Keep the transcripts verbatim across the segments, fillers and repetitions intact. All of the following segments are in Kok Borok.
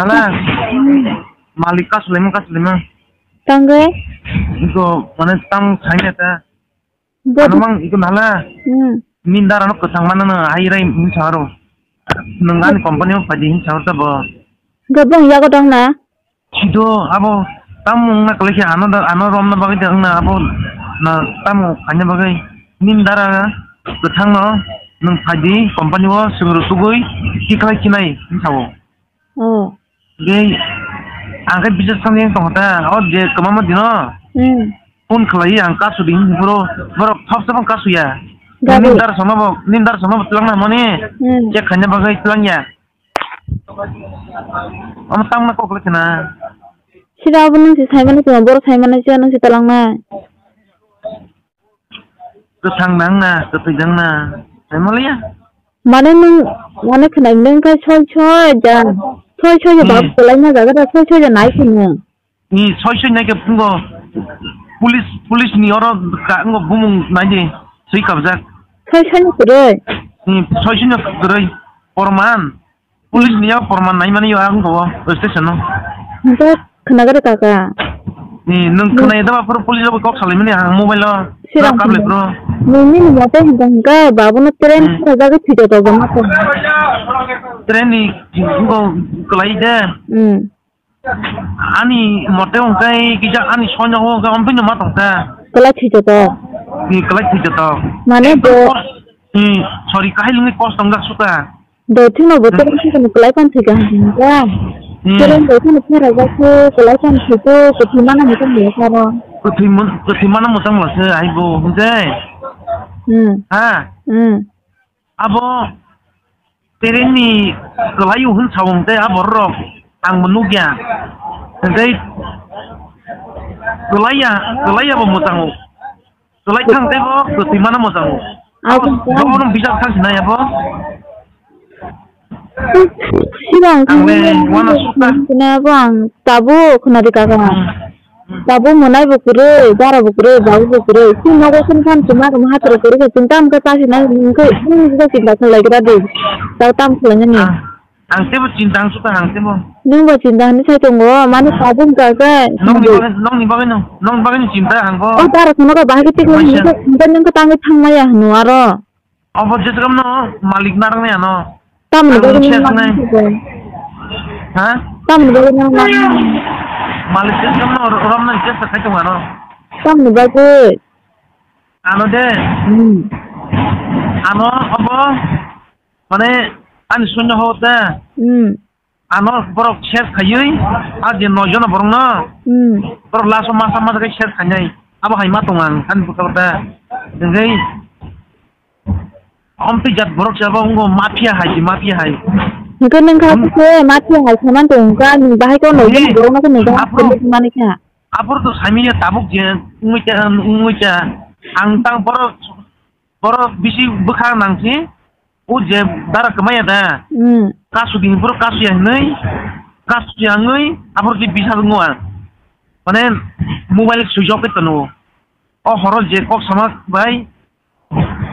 Hala. Hmm. Malik kasulima, kasulima. Tangwi? Iko, mane, tam saina ta. Bot- Ano mang iko nala. Hmm. Nindar ano kwthang mana na hai rai min saro. Nang ani company o padi hin saro ta bo. Gabung yago dong na? Sido abo tam mung na kale khe ano da, ano rom na bagwi dang na abo na tam mung kanya bagwi. Nindar a kwthang no nang padi company o sumru tugui tikhlai kinai hin sao. Oh. Ge, ang khe bises khamjeng tong ta, o je kwmama dino. Hmm. Phone khlai ang kasu di, bro, borok thop thop kasu ya. Gabu. Nindar sono bo, nindar sono bo tlang na mani. Hmm. Check khaina bagwi tlang ya. Am tang na kok le khna. Sira abo nung si sai mani, borok sai mani, sira nung si tlang na. Kwthang nang na, kwthwi nang na, hai maliya. Mane nwng, mane khwnai nwng khe soi soi ja, soi soi ja. Hmm. Bab kwlai ma jaga da soi soi ja nai khe nwng. Ni soi soi nai khe phungo police, police ni oro ka, ngo bumung nai di, sui kabjak. Soi soi ni kwrwi. Ni soi soi ni kwrwi, porman. Police ni yak porman nai mani yo ang go station no. Hingke khwnagari kaka. Ni nwng khwnai da ba pura police rok kok salai mani ang mobile o. Sirang kable pro. Nini ni mote hingka hingka babu no train. Hmm. Khajagwi thwida to jama to. Train ni go kwlai de. Hmm. Ani mote hingkai kisa ani sonya ho hingkai ompino ma tongka. Kwlai thwida to. Ni kwlai thwida to. Mane bo. Hmm, sorry, kahai lungwi kos tongjak suka. Dothino bo tereng thikani kwlai pan thika hwnka. Hmm. Tereng dothino phera jakhe kwlai pan thikhe kwthwi mana hwnka hwnka saro. Kwthwi mon-, kwthwi mana mwchang lase aibo hwnjai. Hmm. Ha? Hmm. Abo terengni kwlai hwn sawng tei abo rok ang bo nukya. Hwnjai kwlai ya, kwlai ya bo mwchang o. Kwlai thang tei bo kwthwi mana mwchang o. Abo, abo, abo nung bijak thang sinai abo. Sirang ang le wana sukha. Kena abo ang tabuk khwnadi kaka. Hmm. Tabuk mwnai bo kwrwi, dara bo kwrwi, babu bo kwrwi. Chini nogo chini phan chuma rwma hatro kwrwi khe chini tam khe ta sinai hwnkhe chini khe chinta khlai gra di. Ta tam khlai nani. Ah. Ang tebo chinta ang suka ang tebo. Nwng bo chinta hinwi sai tongo, mani tabuk wngkha khe. Nokni bagwi, nokni bagwi no, nokni bagwi no chinta ang bo. O taro kheno khe bahai khe tikla hinwi khe, hinwi khe tangwi thangmaya hwnwi aro. Obo jeswk no malik narwknai ano. Tamoni bagwi nwng narwknai. Ha? Tamoni bagwi nwng narwknai. Malik jeswk no romnai chesta khai tongo ano. Tamoni bagwi. Ano de. Hmm. Ano obo. Mane, ani sunya ho ta. Hmm. Ano borok share khaiwi, a je noi jona borok no. Hmm. Borok last o masa masa khe share khainai. Abo hai ma tong ang, ani bwkha ta. Hingkhe, omtwi jat borok se abo wngkha mafia hai, mafia hai. Hingkhe nwng kha. Hmm. Se mafia hai saman tong kha, nwng bahai khe noi jona borok no khe nwng bahai. Aphuru, khe mani kha. Aphuru to saimanya tabuk je, wngwi ta, wngwi ta. Ang tang borok, borok bisi bwkha nang si. O je dara kwmaya da. Hmm. Kasu di hinphuru kasu ya hinwi. Kasu ya hinwi aphuru je bisa wngo ang. Mane mobile switch off khe tono. O horo je kok sama bai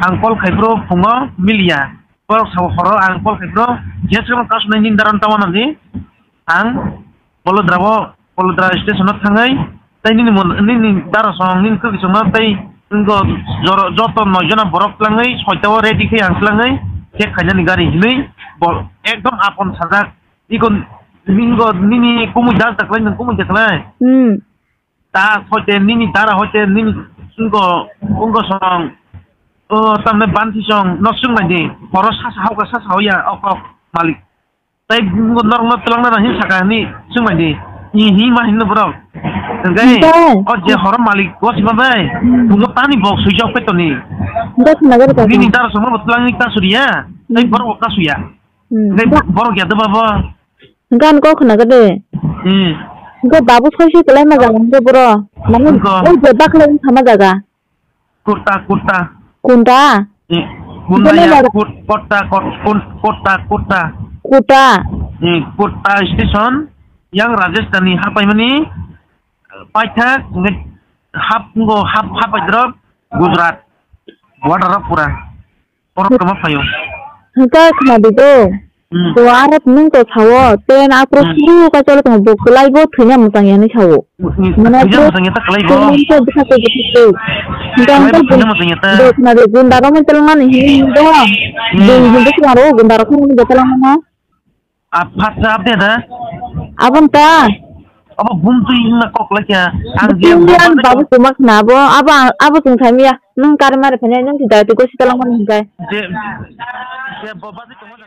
ang call khai phuru phungo miliya. Borok sabo horo ang call khai phuru je swkang kasu nai nini dara tamo nang di. Ang Bolodra bo, Bolodra station o thangwi, tei nini mon-, nini dara song, nini kwrwi songno tei wngkha joro-, joto noi jona borok twlangwi, soita o ready khe ang twlangwi, check khainani gari hinwi, bo ekdom apon sajak. Iko ningo nini kumui dal taklai, nang kumui taklai. Hmm. Ta hoite nini dara hoite nini wngkha, wngkha song, o tamne bansi song, no swngnaidi, horo sasa hauka sasa hoya, ok, ok, malik. Tai norokno twlangna nang hin saka hinwi swngmani. Ni hi ma hinno borok? Hwnkhe o je horo malik o sima bai. Bungo tani bok swijak pe toni. Nini dara songno bo twlangni ta suriya. Tai borok bo ta suya. Hwnkhe borok ya doba bo. Hwnkhe ano kok khna gade. Hwnkhe babu soi soi kwlai ma jaga hwnkhe boro. Mane o je bakhla wng thama jaga. Kurta, kurta. Kunta? Eh, kunta ya, kut-, kotta, kot-, kun-, kotta, kotta. Kuta? Eh, kotta station, yang Rajasthan ni hapaimani, paithak, nge-, hap, ngo, hap, hapai drop, Gujarat, border rok pura. Borok kwma phaio. Hwnkhe khna di do. Hmm. Bo aro nwng to sao, ten apro Hmm. suru ka cholo tong bo kwlai bo thwina mwchang yani sao. Hmm, Mane thwina pro-, mwchang ya ta kwlai bo. Pro-, pro-, bwsa ko bwsa ko. Kwlai bo thwina mwchang ya ta. Bo khna de gunda ro mentel mani hi do. Hmm. Bo bo khna ro gunda ro khna de tala mana. A phatsa update da. Abon ta. Abo bum twi na kok la kya. Ang je Indian bo babu kumak na bo. Abo abo sung thamiya. Nwng kar mare phene nwng ti dai tu gosi tala mana hi dai. Je je bo babu kumak